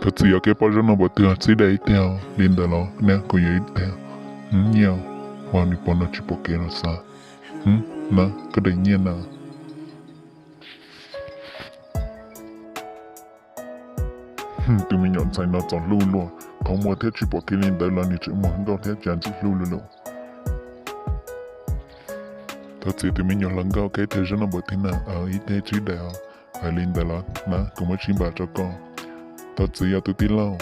Koj txiv, yog koj ib pob zaub no puas twg, txib daim ib teg li ntawd los ne, kuv yuav ib teg nyiaj. Ua nws pom no tsis pom kev los xav. Na, koj daim nyiaj na. Tus me nyuam ntxhais no txom hlub luaj, qhov muag thiab tsis pom kev li ntawd los nws tseem muag nkauj thiab cas ntxim hlub luaj. Thov txim, tus me nyuam hluas nkauj, koj ib teg zaub no puas twg na? Ib teg tsib daim os. Hais li ntawd los na, kuv muab tsib npam rau koj. Thov txim os tus tij laug,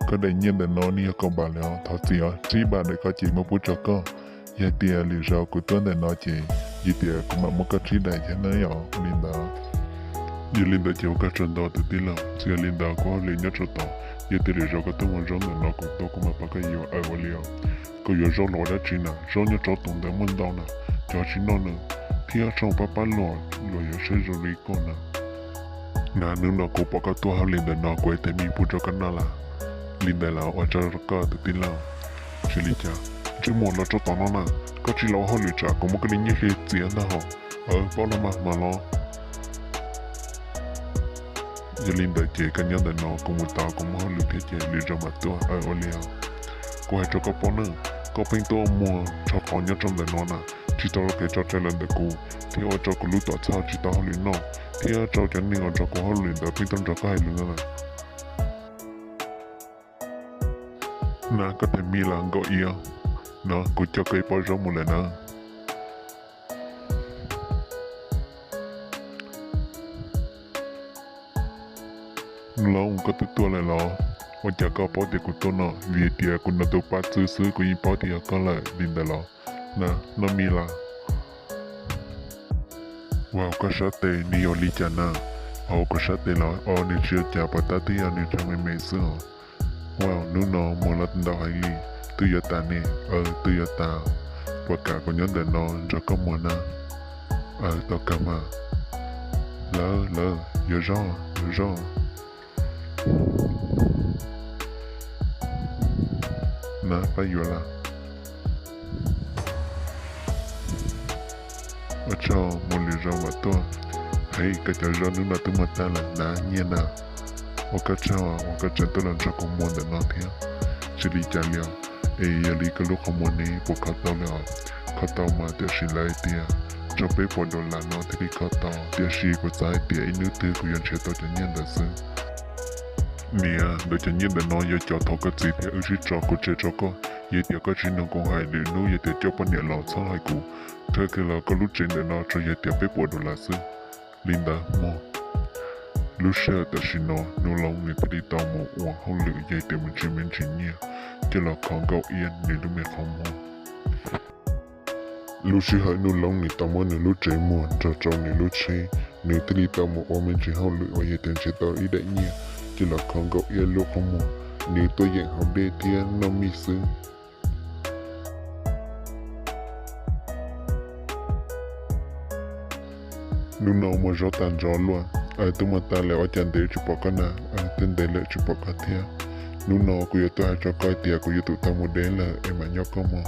koj daim nyiaj ntawm no nws yog kaum npam lawm os. Thov txim os, tsib npam ntawm koj ces muab pub rau koj. Yog tias lwm zaus kuv tuaj ntawm no ces yog tias kuv mam muab koj tsib daim thiab na yom. Li ntawd, yog li ntawd ces ua koj tsaug ntau tus tij laug, txawm yog li ntawd kuv hauj lwm nyob rau tod, yog tias lwm zaus koj tuaj mus zaub ntawm no kuv tuaj kuv mam pab koj yuav. Aws, ua li os. Koj yuav zaub los ua dab tsi na? Zaub nyob rau tus ntawd muaj ntau na, cov tsis noj na, thiab txhob pab pab luag, luag yuav saib zoo li koj na. Na, hnub no kuv pom koj tuaj hauj lwm ntawm no kuv ib teg me pub rau koj noj lawm. Li ntawd los ua tsaug rau koj tus tij laug. Tsis li cas, ntsej muag los rau tom no na, koj tsis los ua hauj lwm tsam kuv muab koj li nyiaj hli txiav ntag hos. Aws, paub los mas, mam los. Yog li ntawd ces koj nyob ntawm no kuv mus tod kuv muaj hauj lwm thiab ces lwm zaus mam tuaj. Aws, ua li os. Kuv hais rau koj paub na, koj pheej tuaj muag rho qhov nyob rau ntawm no na, tsis tau kev tso cai los ntawm kuv, thiab ua rau kuv lub tuam txhab tsis tau hauj lwm noj, thiab rau cov neeg uas nrog kuv hauj lwm ntawd pheej tuaj nrog koj hais lus no na. Na, koj tes me los nkauj iab, no kuv coj koj ib pob zaub mus lawm na. Nub Loob, koj twb tuaj lawm los? Ua cas koj paub tias kuv tuaj no? Vim tias kuv hnov tus paj txwv xwb kuv yeej paub tias yog koj lawm. Li ntawd los? Na, noj mis los? Ua koj sab tes nws yog li cas na? Ua kuv sab tes los? Os, nws tsis yog cas, puas tab twb yog nws tshav me me xwb os. Ua, hnub no muag los ntau heev li. Twb yuav tas ne? Aws, twb yuav tas. Puas kam kuv nyob ntawm no nrog koj muag na? Aws, tau kawg mas. Lawm, lawm, yuav zaub, yuav zaub. Na, pab yuav lawm. Ua tsaug, mus lwm zaus mam tuaj. Hev, koj cov zaub hnub no twb muag tag lawm na, nyiaj na. Ua koj tsaug, ua koj tseem tuaj los nrog kuv muag ntawm no thiab. Tsis li cas li os. Es yog li koj lub qhov muag ne puas kho tau li os? Kho tau mas, tiam sis lawv hais tias txog peb puas dollar no thiaj li kho tau, tiam sis kuv xav hais tias ib hnub twg kuv yuav nrhiav tau cov nyiaj ntawd xwb. Niam, ntawm cov nyiaj ntawm no yog cov thaum koj txiv thiab wb sib tso kuv tseg rau koj. Yog tias koj tsis mloog kuv hais, lwm hnub yog tias coj poj niam los txhob hais kuv. Thawj kiag los koj lub tsev ntawm no tsuas yog tias peb puas dollar xwb. Li ntawd mog. Lub sij hawm tam sim no Nub Loob nws thiaj li tau mus ua hauj lwm, yog tias mus nrhiav me ntsis nyiaj coj los kho Nkauj Iab nws lub me qhov muag. Lub sij hawm Nub Loob nws tau muab nws lub tsev muag nrog rau nws lub tsheb, nws thiaj li tau mus ua me ntsis hauj lwm uas yog tias nrhiav tau ib daim nyiaj coj los kho Nkauj Iab lub qhov muag, nws tuaj yeem haus dej thiab noj mij xwb. Hnub no muag zaub tag nrho luaj, twb muag tas lawm ua cas ntev tsis pom koj na? Twb ntev lawm tsis pom koj thiab. Hnub no kuv yuav tuaj hais rau koj tias kuv yuav tsum tau mus deb lawm es mam nyob koj mog.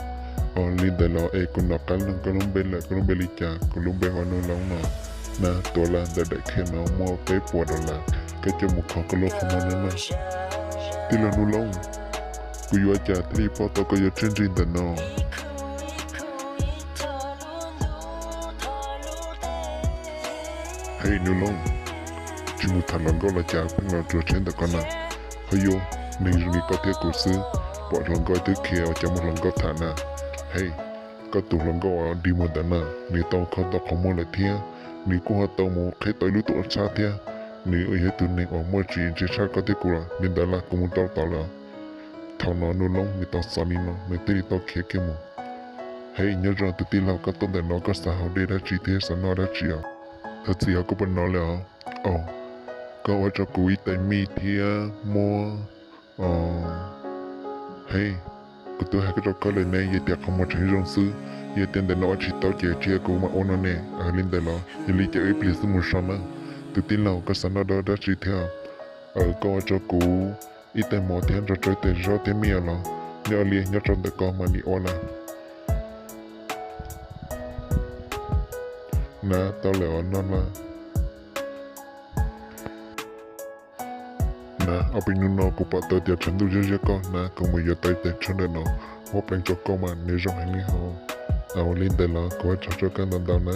Os, li ntawd los es kuv nov qab leej koj lub npe lawm, koj lub npe li cas? Kuv lub npe hu ua Nub Loob no. Na, tuav lawm ntawm daim khiav no muaj peb puas dollar, koj coj mus kho koj lub qhov muag nawb mog. Tij laug Nub Loob, kuv yuav ua cas thiaj li paub tau koj yuav tswj ntsig ntawm no? Hej Nub Loob, tsis mus tham hluas nkauj los cas pheej los rau tsheb ntawm ko na? Ho yuav, neeg zoo li koj thiab kuv xwb, pom hluas nkauj twb khiav ua cas muaj hluas nkauj tham na? Hej, koj tus hluas nkauj uas dig muag ntawd na, nws tau kho tau qhov muag lawm thiab. Nws kuj ho tau mus qheb tau ib lub tuam txhab thiab. Nws yog ib tug neeg uas muaj tsis ntse tshaj koj thiab kuv los, li ntawd los kuv mus rau tod lawm. Thaum no Nub Loob nws tau xav li no nws thiaj li tau khiav kiag mus. Hej, nyob zoo tus tij laug, koj tuaj ntawm no koj xav haus dej dab tsi thiab xav noj dab tsi os? Thov txim os, koj puas hnov lawm os? Koj ua rau kuv ib tais mij thiab muab, hej, kuv twb hais koj rau koj lawm ne, yog tias qhov muag tseem zoo xwb, yog tias ntawm no ua tsis tau ces tsis yog kuv mam ua no ne. Li ntawd los yog li ces wb ib pliag xwb mus so na. Tus tij laug, koj xav noj dab tsi thiab? Koj ua rau kuv ib tais mov thiab nrog rau ib tais zaub thiab mij los. Nyob li nyob rau ntawm ko mam li ua lawm. Na, tau lawm os, noj lawm. Ob peb hnub no kuv pom tau tias tshav ntuj ziab ziab koj na, kuv mus yuav tau ib tais tshuaj ntawm no, huab pleev rau koj mas nws zoo heev li hos. Ua li ntawd los kuv ua tsaug rau koj ntau ntau na.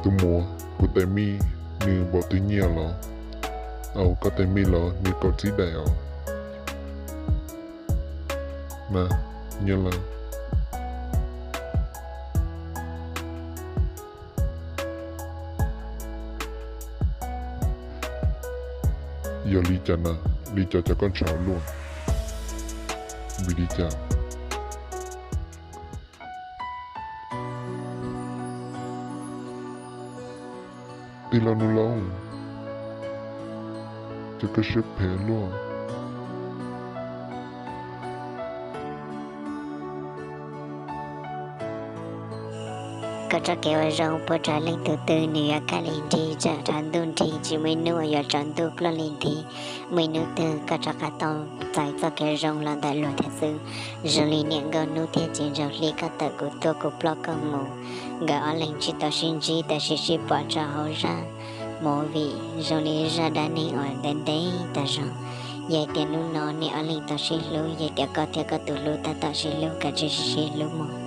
Tus muam, kuv tais mij nws npaum twg nyiaj los? Au, koj tais mij los nws kaum tsib daim os. Na, nyiaj lawm. Yog li cas na, li cas cov koj ntshav luaj? Vim li cas? Tij laug Nuj Loob, cov koj siab phem luaj. Koj txoj kev ua zoo puab rau leej twg twg nws yuav kaj li nrig, tsam tshav ntuj nrig tsis muaj ib hnub uas yuav tsaus ntuj ploj li nthi. Muaj ib hnub twg koj rov qab tau txais txoj kev zoo los ntawm luag thiab xwb. Zoo li niam nkauj hnub thiab txiv ntsuag hli koj tawm kuv tuaj kuv ploj koj mus. Nkawd ob leeg tsis tau sib ntsib tab sis sib pom rau hauv zaj movie zoo li zaj dab neeg uas ntev ntev tas zog. Yog tias hnub no nej ob leeg tau sib hlub, yog tias koj thiab koj tus hlub tab tom sib hlub, kav tsij sib hlub mus.